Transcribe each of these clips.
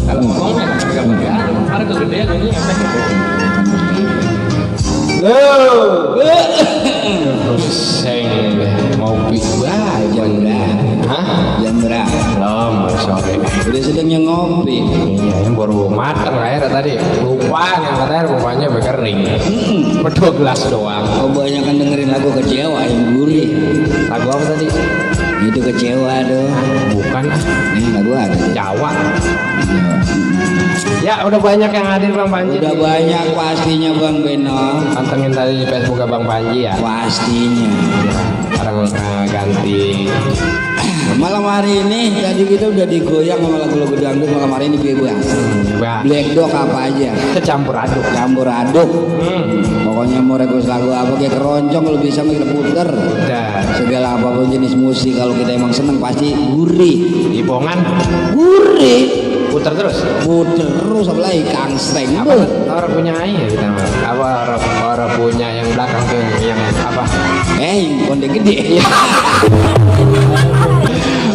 Kalau ngomong ada kegedean ini pusing ngopi jam berapa? Sore. Udah sedangnya ngopi. Iya, yang baru matang air tadi. Lupa yang katanya rupanya berkering. Berdua gelas doang. Oh, banyak kan dengerin lagu Kecewa yang gurih. Lagu apa tadi? Itu Kecewa tuh. Bukan. Ini lagu ada. Jawa. Ya udah banyak yang hadir Bang Panji. Udah banyak pastinya Bang Beno. Pantengin tadi di Facebook Bang Panji ya. Pastinya. Sekarang ganti. Malam hari ini tadi kita udah digoyang sama lagu-lagu dangdut. Malam hari ini bebas. Black Dog apa aja. Campur aduk. Campur aduk. Pokoknya mau request lagu apa kayak keroncong kalau bisa kita puter. Dan Segala apapun jenis musik kalau kita emang seneng pasti gurih. Ibongan Gurih. putar terus. Puter terus apalagi Kang Steng. Apa orang punya air kita mah? Apa orang punya yang belakang tuh yang apa? Konde gede.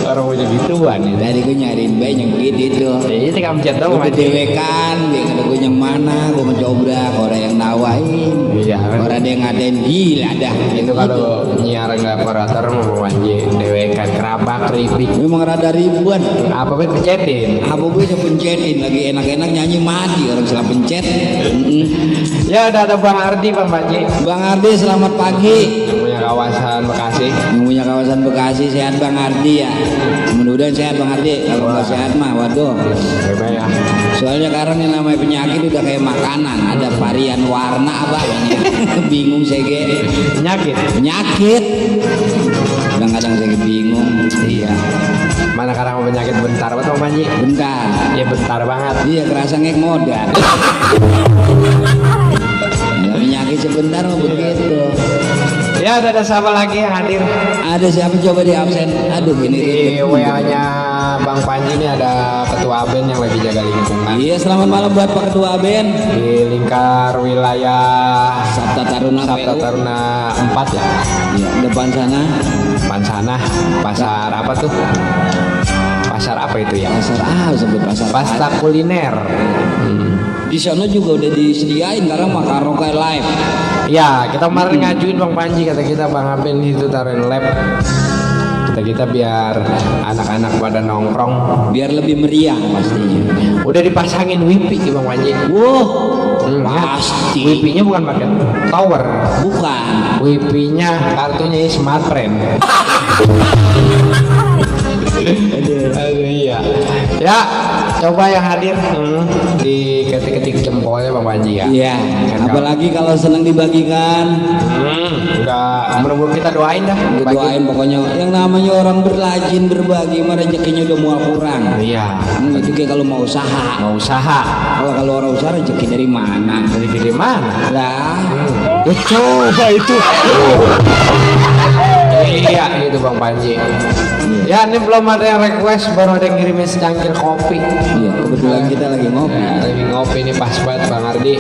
Orang punya gituan ya. Tadi gue nyariin bayi yang begitu tuh. Ini kamu chat dong Gue dewekan, dia kata gue yang mana, gue mencobrak, orang yang nawain, Iya kan. orang ada yang ngadain gila dah. Itu kalau nyiar nggak operator mau wanji dewekan kerabak keripik. Memang rada ribuan. Apa pun pencetin. Apa gue bisa pencetin lagi enak-enak nyanyi mati orang salah pencet. Ya udah ada Bang Ardi Bang Panji. Bang Ardi selamat pagi. Yang punya kawasan Bekasi. Yang punya kawasan Bekasi sehat Bang Ardi ya. Mudah-mudahan sehat Bang Ardi. Kalau nggak sehat mah waduh. Bebas ya. Soalnya sekarang yang namanya penyakit udah kayak makanan, ada varian warna apa banyak. Bingung saya Penyakit. penyakit. Kadang-kadang saya bingung. Iya. Mana kadang penyakit bentar banget Bang Panji. Bentar. Ya bentar banget. Iya kerasa ngek modal. Ya, penyakit sebentar mah begitu. Ya ada siapa lagi yang hadir? Ada siapa coba di absen? Aduh ini. Di WA-nya Bang Panji ini ada Ketua Ben yang lagi jaga lingkungan. Iya selamat malam buat Pak Ketua Ben. Di lingkar wilayah Sabta Taruna Sabta PU. Taruna 4 ya. Iya depan sana. Depan sana pasar apa tuh? Pasar apa itu ya? Pasar sebut pasar. Pasta kuliner. Di sana juga udah disediain karena makan rokai live. Ya kita kemarin ngajuin Bang Panji, kata kita Bang Aben itu taruhin lab. Kita biar anak-anak pada nongkrong, Biar lebih meriah pastinya. udah dipasangin wifi Bang Panji. Wow, Pasti. Wifi-nya bukan pakai tower. bukan. Wifi-nya kartunya smart friend. Aduh, iya. Ya, coba yang hadir di ketik-ketik jempolnya Bang Panji ya. Iya. Apalagi kalau senang dibagikan. Udah bener-bener kita doain dah. Doain pokoknya yang namanya orang berlajin berbagi mah rezekinya udah mual kurang. Iya. Itu kayak kalau mau usaha. Mau usaha. Kalau orang usaha rezeki dari mana? Dari mana? Lah, Coba itu. Iya gitu Bang Panji. Ya ini belum ada yang request, baru ada yang ngirimin secangkir kopi. iya kebetulan kita lagi ngopi. Lagi ngopi ini pas banget Bang Ardi.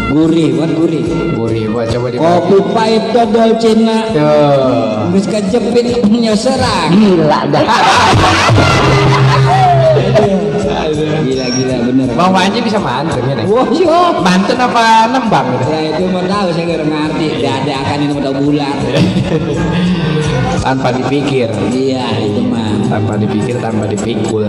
Gurih, buat gurih. Gurih, buat coba dibagi. Kopi pahit dodol Cina. Tuh. Bisa kejepit punya serang. Gila dah. Gila bener. Bang Panji bisa mantun ya nih. Wah, siap. Mantun apa nembang gitu? Ya itu mau tahu saya nggak ngerti. Dadakan ini mau tahu bulat. Tanpa dipikir. Iya itu mah. Tanpa dipikir, tanpa dipikul.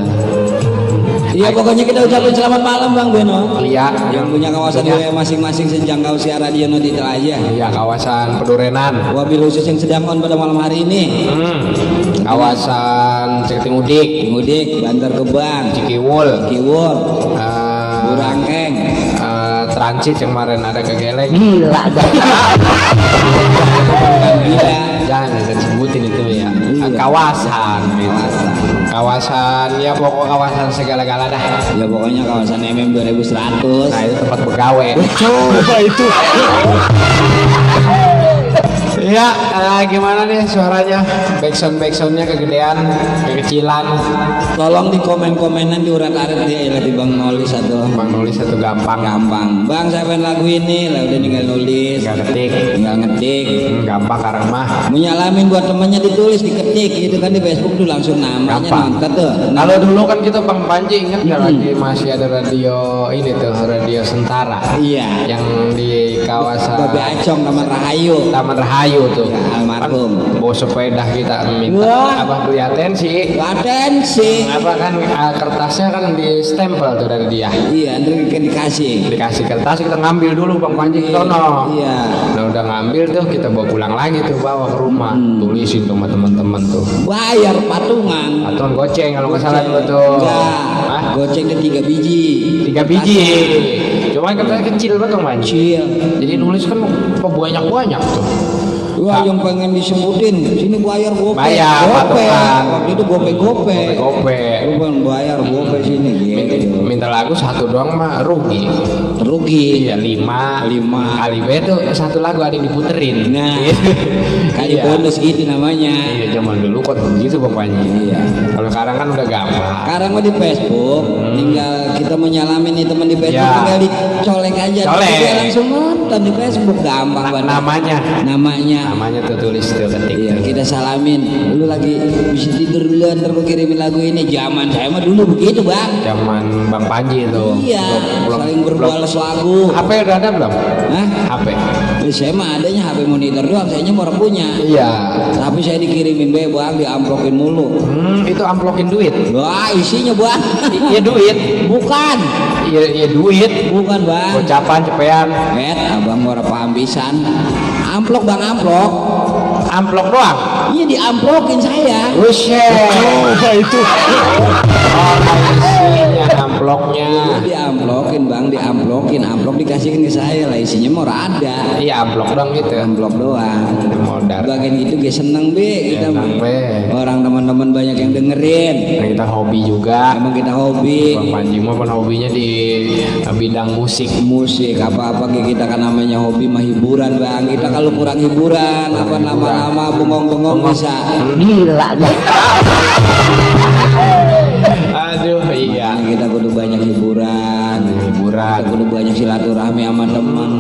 Iya pokoknya kita ucapin selamat malam Bang Beno. Iya. Yang punya kawasan wilayah masing-masing senjangkau siar radio Nodita aja. Iya, kawasan Pedurenan. Wabil khusus yang sedang on pada malam hari ini. Kawasan Ciketing Udik, Mudik, Bantar Gebang, Cikiwul, Kiwur, eh, Burangkeng. Transit yang kemarin ada ke Geleng. Gila dah. Gila. Jangan saya sebutin itu ya. Iya. Kawasan, gitu. Kawasan ya pokok kawasan segala-gala dah. Ya pokoknya kawasan MM 2100. Nah itu tempat begawe. Coba itu. Iya, gimana nih suaranya? Backsoundnya kegedean, kekecilan. Tolong di komen-komenan di urat-arit dia di Bang nulis atau Bang nulis satu gampang. Bang saya pengen lagu ini lah udah tinggal nulis. Tinggal ngetik. Gampang sekarang mah. Menyalamin buat temennya ditulis diketik gitu kan di Facebook tuh langsung namanya nonton tuh. Kalau dulu kan kita Bang Panji ingat nggak lagi masih ada radio ini tuh radio Sentara. Iya. Yang di kawasan Babe Acong Taman Rahayu tuh. Ya, almarhum. Bawa sepeda kita minta apa beli atensi. Apa kan kertasnya kan di stempel tuh dari dia. Iya, nanti dikasih kertas kita ngambil dulu Bang Panji ke sono. Iya. Nah udah ngambil tuh kita bawa pulang lagi tuh bawa ke rumah. Tulisin tuh sama teman-teman tuh. Bayar patungan. Patungan goceng kalau nggak salah dulu tuh. Enggak. Gocengnya 3 biji. 3 biji. Cuma kertas kecil banget Bang Panji. Jadi nulis kan banyak tuh. Wah, yang pengen disebutin sini bayar gope. Bayar patungan. Waktu itu gope. Lu pengen bayar gope sini gitu. Minta lagu satu doang mah rugi. Iya 5 kali B tuh satu lagu ada yang diputerin. Nah, kali bonus gitu namanya. Iya zaman dulu kok begitu Bang Panji. Iya. Kalau sekarang kan udah gampang. Sekarang mah di Facebook, tinggal kita menyalamin nih teman di Facebook, Ya. tinggal dicolek aja. Dia langsung nonton di Facebook gampang banget. Namanya tuh tulis tuh ketik. Iya, kita salamin. Lu lagi bisa tidur dulu, ntar gua kirimin lagu ini. Zaman saya mah dulu begitu, Bang. Zaman Bang Panji itu. Iya, saling berbalas lagu. HP udah ada belum? Hah? HP. Saya mah adanya HP monitor doang, sayanya mau orang punya. Iya. Tapi saya dikirimin Bang, diamplokin mulu. Itu amplokin duit. Wah, isinya Bang. Iya duit. Bukan. Iya duit. Bukan Bang. Ucapan cepean. Abang mau paham pisan. Amplok Bang, amplok. Amplok doang. Iya diamplokin saya. Buset. Coba itu. Isinya amploknya. Diamplokin Bang, diamplokin. Amplok dikasihin ke saya lah, isinya mau ada. Iya amplok dong gitu. Amplok doang. Modal. Bagian gitu gue seneng kita. Orang teman-teman banyak yang dengerin. Nah, kita hobi juga. Emang kita hobi. Bang Panji mah kan hobinya di bidang musik. Apa-apa kita kan namanya hobi mah hiburan Bang. Kita kalau kurang hiburan apa nama-nama bengong-bengong bisa gila. Aduh iya. Kita kudu banyak hiburan. Kita kudu banyak silaturahmi sama teman.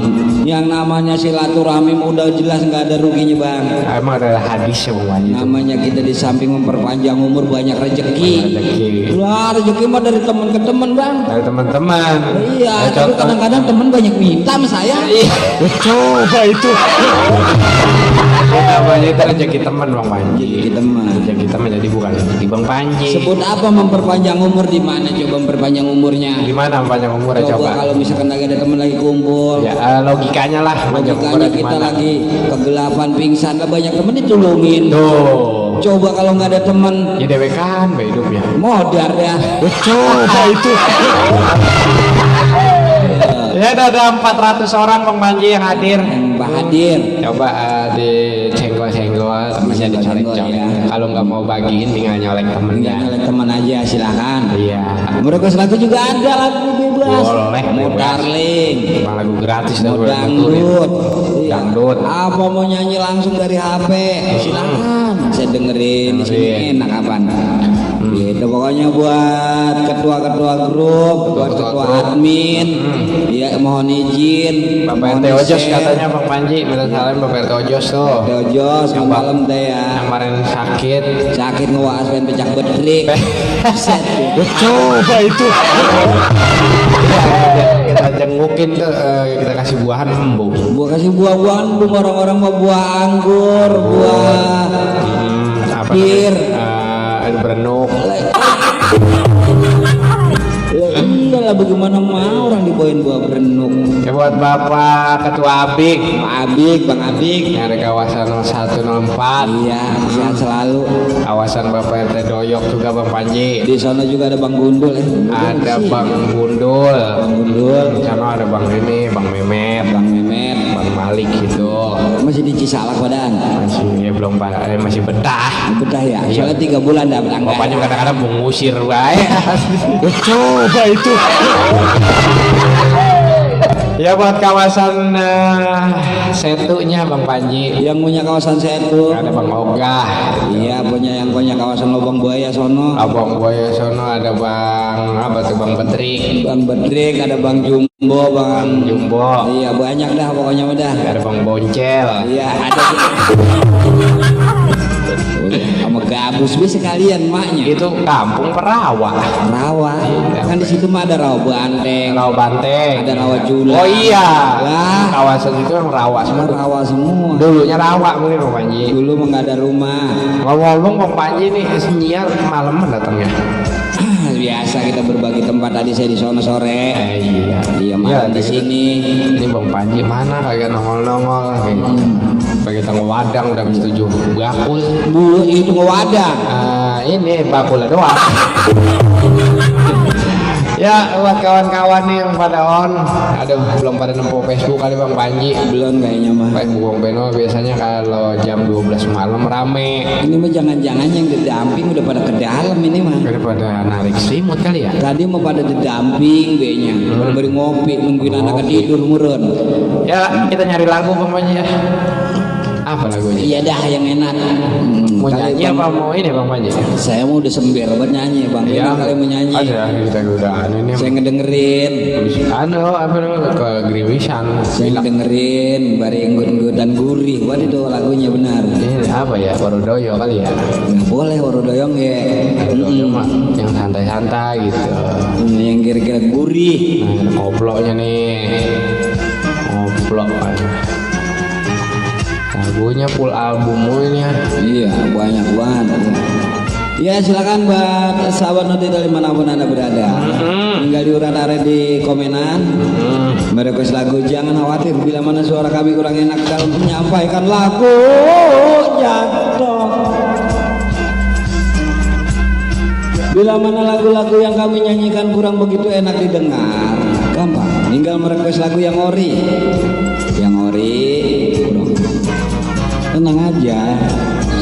Yang namanya silaturahmi udah jelas nggak ada ruginya Bang. Emang ada hadis ya Bang Panji. Namanya kita di samping memperpanjang umur banyak rezeki. Wah, rezeki mah dari teman ke teman Bang. Dari teman-teman. Iya, tapi kadang-kadang teman banyak minta sama saya. Coba itu. Namanya itu rezeki teman Bang Panji. Rezeki teman jadi bukan rezeki Bang Panji. Sebut apa memperpanjang umur di mana coba memperpanjang umurnya? Di mana memperpanjang umurnya coba? Kalau misalkan lagi ada teman lagi kumpul. Ya logikanya lah. Logikanya kita lagi kegelapan pingsan, gak banyak temen ditolongin. Tuh. Coba kalau nggak ada teman. Ya dewe kan hidupnya. Modar ya. Coba itu. Ya ada 400 orang Bang Panji yang hadir. Hadir. Coba dicenggol-cenggol temennya dicolek-colek. Ya. Kalau nggak mau bagiin tinggal nyolek temennya. Nyolek teman aja silakan. Iya. Mereka lagu juga ada lagu bebas. Boleh. Mau darling. Cuma lagu gratis Mau dangdut. Dangdut. Apa mau nyanyi langsung dari HP? Silakan. Saya dengerin di sini enak kapan. Gitu pokoknya buat ketua-ketua grup, buat ketua admin, ya mohon izin. Bapak RT Ojos katanya Bang Panji, minta salam Bapak RT Ojos tuh. RT Ojos malam teh ya. Yang kemarin sakit ngewas pengen pecah bedrik. Coba itu. Kita jengukin tuh, kita kasih buahan embung. Kasih buah-buahan embung orang-orang mau buah anggur, buah bir. Berenuk. Iyalah bagaimana mau orang dibawain buah berenuk. Ya buat Bapak Ketua Abik, Bang Abik yang ada kawasan 0104. Iya, sehat selalu. Kawasan Bapak RT Doyok juga Bang Panji. Di sana juga ada Bang Gundul Ada Bang Gundul. Di sana ada Bang ini, Bang Memet, Bang Malik gitu. Masih di Cisalak badan. Masih belum masih betah. Betah ya. Soalnya 3 bulan dah berangkat. Bapaknya kadang-kadang mau ngusir baik. Coba itu. Ya buat kawasan Setunya Bang Panji. Yang punya kawasan Setu. Ada Bang Ogah. Iya, punya yang punya kawasan Lubang Buaya sono. Abang Buaya sono ada Bang apa tuh Bang Bedrik. Bang Bedrik, ada Bang Jumbo, Bang Jumbo. Iya, banyak dah pokoknya udah. Ada Bang Boncel. Iya, ada. Sama gabus bisa sekalian maknya. Itu kampung Perawa. Rawa. Kan di situ mah ada rawa banteng. Rawa Banteng. Ada rawa Jula. Oh iya. Lah, Kawasan itu yang rawa sama semua. rawa semua. Dulunya rawa mungkin Bang Panji. Dulu mah nggak ada rumah. Ngomong-ngomong Bang Panji nih senyiar malaman datangnya. Biasa kita berbagi tempat, tadi saya di sono sore. Iya. Iya, malam di sini. Ini Bang Panji mana kagak nongol-nongol kayak gitu. Apa kita ngewadang udah setuju bakul. Dulu itu ngewadah. Ini bakul doang. Ya buat kawan-kawan nih yang pada on, aduh belum pada nempuh Facebook kali Bang Panji. Belum kayaknya mah. Facebook Bang Beno biasanya kalau jam 12 malam rame. Ini mah jangan-jangan yang didamping udah pada ke dalam ini mah. Daripada narik selimut kali ya. Tadi mau pada didamping B-nya. Beri ngopi nungguin anak tidur murun. Ya kita nyari lagu Bang Panji ya. Apa lagunya? Iya dah yang enak. Mau Kali nyanyi Bang, apa mau ini Bang Panji? saya mau udah sember buat nyanyi Bang. Ya, Kali mau nyanyi. ada kita godaan ini. Saya ngedengerin. Apa namanya kegeriwisan. Saya ngedengerin bareng nggut dan gurih. Buat itu lagunya benar. Ini apa ya? Warudoyo kali ya. Nggak boleh Warudoyong ya. Warudoyo mah yang santai-santai gitu. Yang kira-kira gurih. Nah, ada koploknya nih. Koplok kan. Lagunya full album ini ya. Iya, banyak banget. Ya silakan buat sahabat Noti dari manapun anda berada. Tinggal diurat-arat di komenan. Merequest lagu, jangan khawatir bila mana suara kami kurang enak dalam menyampaikan lagu jatuh. Bila mana lagu-lagu yang kami nyanyikan kurang begitu enak didengar, gampang. Tinggal merequest lagu yang ori. Yang ori. Tenang aja,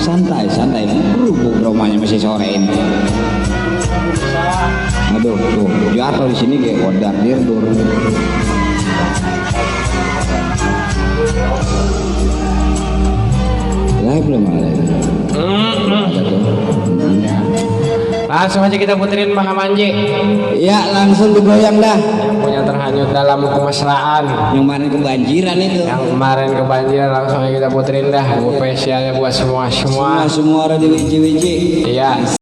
santai berhubung rumahnya masih sore ini. Aduh, tuh jatuh di sini kayak kodar dirdur. Live belum ada. Langsung aja kita puterin Bang Panji. Ya langsung digoyang dah. Yang punya terhanyut dalam kemesraan. Yang kemarin kebanjiran itu. Yang kemarin kebanjiran langsung aja kita puterin dah. Buat spesialnya buat semua. Semua orang di wiji-wiji. Iya.